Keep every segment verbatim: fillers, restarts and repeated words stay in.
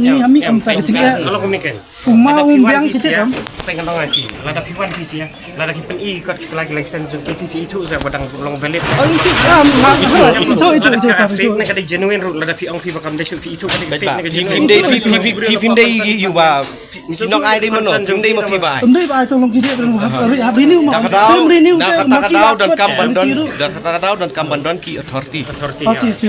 ni ami am ta ka jingeh. Kalau kami kan. Uma um biang ki sit am. Teng long ai ki. Lada phi wan phi sia. Lada ki pyni kot ki sla ki license jong ki phi ithuh sa ba dang long valid. Oh, itu am ha itu itu itu. Lada ka fake na ka dei genuine ruh, lada phi ong phi ba kam dei shuh phi ithuh ka dei fake na ka genuine. Phim dei phi phim dei yu ba. Nong ai dei mano, phim dei ma phi ba ai. Em dei ba ai tong long ki dei ba ha renew ma. Phim renew. Na kata ka daw donkam ban don, na kata ka daw donkam ban don ki authority. Authority. Authority.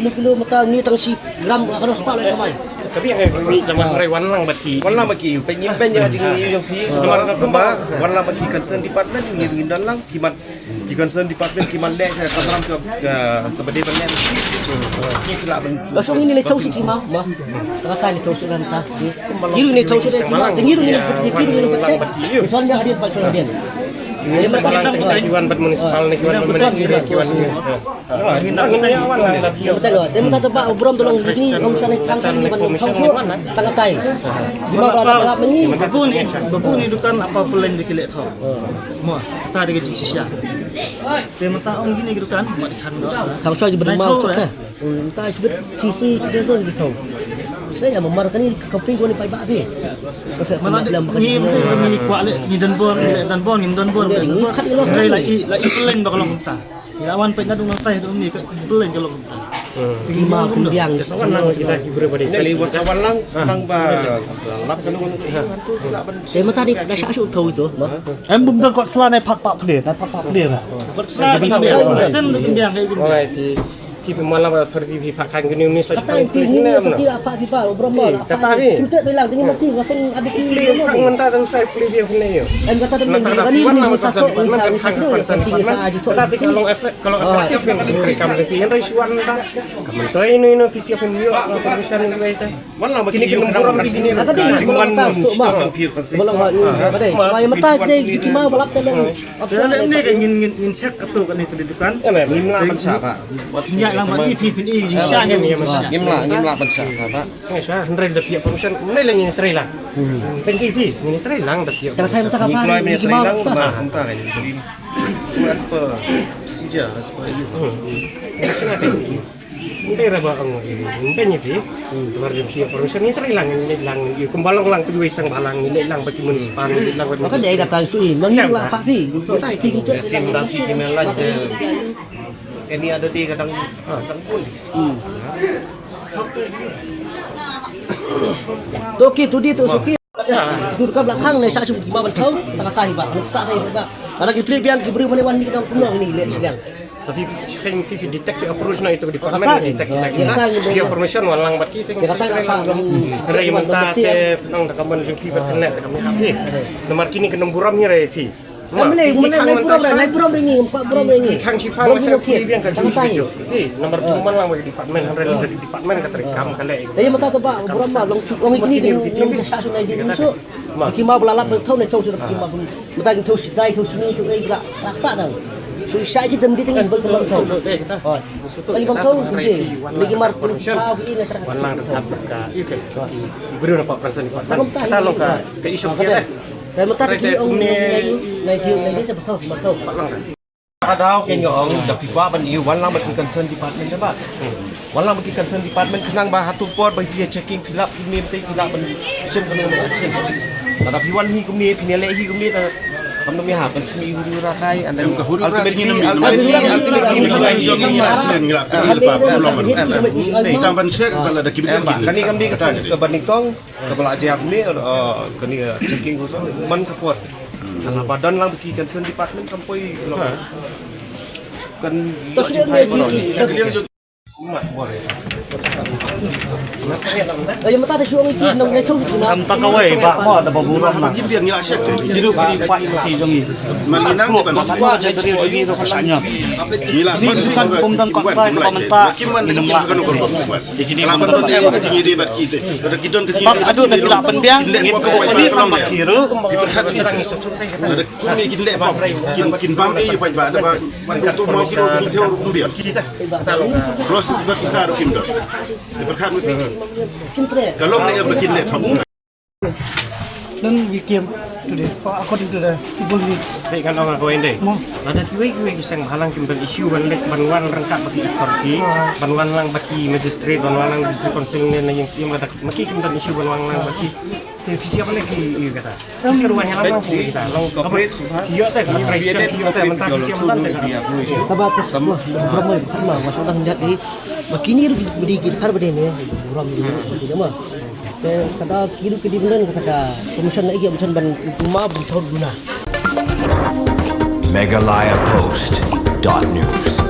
kilo kilo mynta ngi tang shi gram ka dos spah lai kamai. Tapi ïa ngi wan lang bad ki. Wan lang bad ki, peit ngim peit ïa ka jingïohi jong phi. Namar wan lang bad ki concern department, ngin don lang ki mat. Ki concern department ki man leh ka kamram ka, ka, ka bade ban leh. Ki la ban. Ka song ini ne tau siti ma, ma. Ka ta ne tau siti ta. Kiru ne tau siti ma. Kiru ne, kiru ne. Son ya hadin pa son hadin. Ini mata kita kita kiwan bad municipal ne kiwan municipal kiwan. Ini wan lah dah. Betul lah. Dia minta tempat obrom tolong ini, kamu sana kamu sini ban tau siti. Tang tai. Di ma ba la mani. Babu ni, babu ni dukan apa pelain dikilek tau. Mo, ta dei ka jingshisha. Te mynta ong kine ki dukan, mat khan noh. Tang shuwa ji bad mal tu eh. Mynta sibit shisha ki tu ki tu. Shisha ïa mamar kane ka ping ko ni paidbah te. Mana ngi ngi kwah leh ngi don bor, ngi leh don bor, ngi don bor. Ngi khat ngi los. Hynrei la i la i pelain ba ka long kumta. Ngi la wan peit na dung nangtai dong ni ka pelain ka long kumta. Ki ma pynbiang. Wan lang kita ki briew ba dei. Ngi li wan sa wan lang nang ba lap ka long. Te mynta ni da shah shuh thaw ito ma. Em bym dang kot sla nai phat pah plir, nai phat pah plir. Kot sla ni sen ni biang ni. Oi ti ti phi malam ba sarti phi phat kan gini ni sa. Kata ti ni sa ti apa phi pa obrom ba. Kata ni. Kim te lang ni masih waseng abi ki. Pli kan menta dan sai pli dia kena yo. Em kata ni ni sa to ni sa ni sa to ni sa ti sa aji to. Kata ti kalau efek kalau efektif kan kita kam ti yang rai suan ta. Kamen to ino ino phi siap pun yo. Permission ni rai ta. Wan lang bad ki ïa ka burom ki ïa ka jingman. Wan lang bad ki ïa ka dei. Wan ïa mynta dei ki ma ba lap te long. Te lem ne ka ngin ngin ngin check ka to ka ne ka dukan. Ngim lah ban shah ba. Ngin ïa lang bad i phi phin i jingshisha ngin ïa ban shah. Ngim lah ngim lah ban shah ba. Hynrei da phi ïa permission hynrei la ngin trei lang. Thank you phi ngin trei lang da phi ïa. Tang sai mynta ka ba ki ma ba. As per procedure as per you. Nte ra ba ong nte ni ti. Mar jong ki permission ni trai lang ni lang ni kumba long lang tu wei sang balang ni lang ba ki municipal ni lang ba. Maka dei kata sui mang ni la pa pi. Sim da si ki mel la de. Any other day kadang kadang pun. To ki tu di tu suki. Dur ka blak khang ne sa shu ma ban thau ta ka tai ba. Ta dei ba. Ka da ki pli biang ki briew mane wan ni ka dang kumno ni le siang. Tapi sekarang kita detect approach na itu department detect kita kita. Dia permission walang bat kita. Kita tak apa. Rai mentah te nang da kaman jumpi bat kena da kami happy. Nomor kini kena buram ni rai pi. Mlei mlei mlei buram rai buram rai ni empat buram rai ni. Khang si pang masa kini biang ka jumpi jo. Nomor buram lang bagi department rai department ka terikam kale. Tapi mata tu ba buram ba long long kini kini sa sa sunai di so. Ki ma bla lap thau ne thau sida ki ma bun. Mata ki thau sidai thau sini tu eh bla rap ta dang. Shu sha ki jam di tang ba ka long tong. Oi. Ka long tong di. Lagi mar pun sa ki na sa. Wan lang da thap ka. Yu ke. Bru na pa pran san ni pa. Tang ta long ka. Ka issue ka. Ka mata ki ong ni ni ni ni sa ba tau ba tau. Ka daw ke nga ong da phi kwah ban ïoh wan lang bad ki concern department da ba. Wan lang bad ki concern department khnang ba hato por ba phi ïa checking phi lap phi mem te phi lap ban shem khnang ban shem. Lada phi wan hi kumne phi ne leh hi kumne ta kam dam ïa ha ban shem hi huri hura kai and then ultimately ultimately ultimately phi wan hi kumne. Tang ban check ka lada kim kan. Kani kam ni ka sa ka ban nyngkong ka ba la jia kumne kani checking ko man ka por. Ba don lang ba ki concern department kam poi lo. Kan to shu ne ki. Ayo mata da shu ngi ki nong ne chung ki na. Kam ta kawai ba ko da ba burom na. Kim biang ngi la shek. Diru ki pa si jong ngi. Man ngi nang ban ko ja dari jong ngi ro ka sanya. Ngi la ban kum dang ko sai ko menta. Kim man ngi la ban ko. Dikini la ban ko. Ngi ri bat ki te. Ki don ki. Pap adu da ki la ban biang. Ngi ko ni pam ki ro. Kum ni kin leh pap kin kin bam e yu paj ba da ba wan tu tu mau kiro kin teo ru kum biar. Cross ba ki star kin da. Di berkat mesti. Kalau ni ba kin leh pap. Then we came today for according to the people needs. Baik kan orang kau ini. Mo. Ada kiwei kiwei kisang halang kim ban issue ban lek ban wan rengkap baki authority ban wan lang baki magistrate ban wan lang district council ne na yang siam ada maki kim ban issue ban wan lang baki. Te phi siap ne ki ïa kata. Phi siap ruan ïa lang lang sini kita. Long apa? Ïa te ka price ïa te mentang phi siap mentang te ka. Taba tu semua berapa sama masuk dah jat di. Makini rugi beri kita kar beri ni. Buram ni kita mah. Te kata kiri ke di bulan kata commission lagi commission ban rumah ban tahun guna. Meghalaya Post dot news.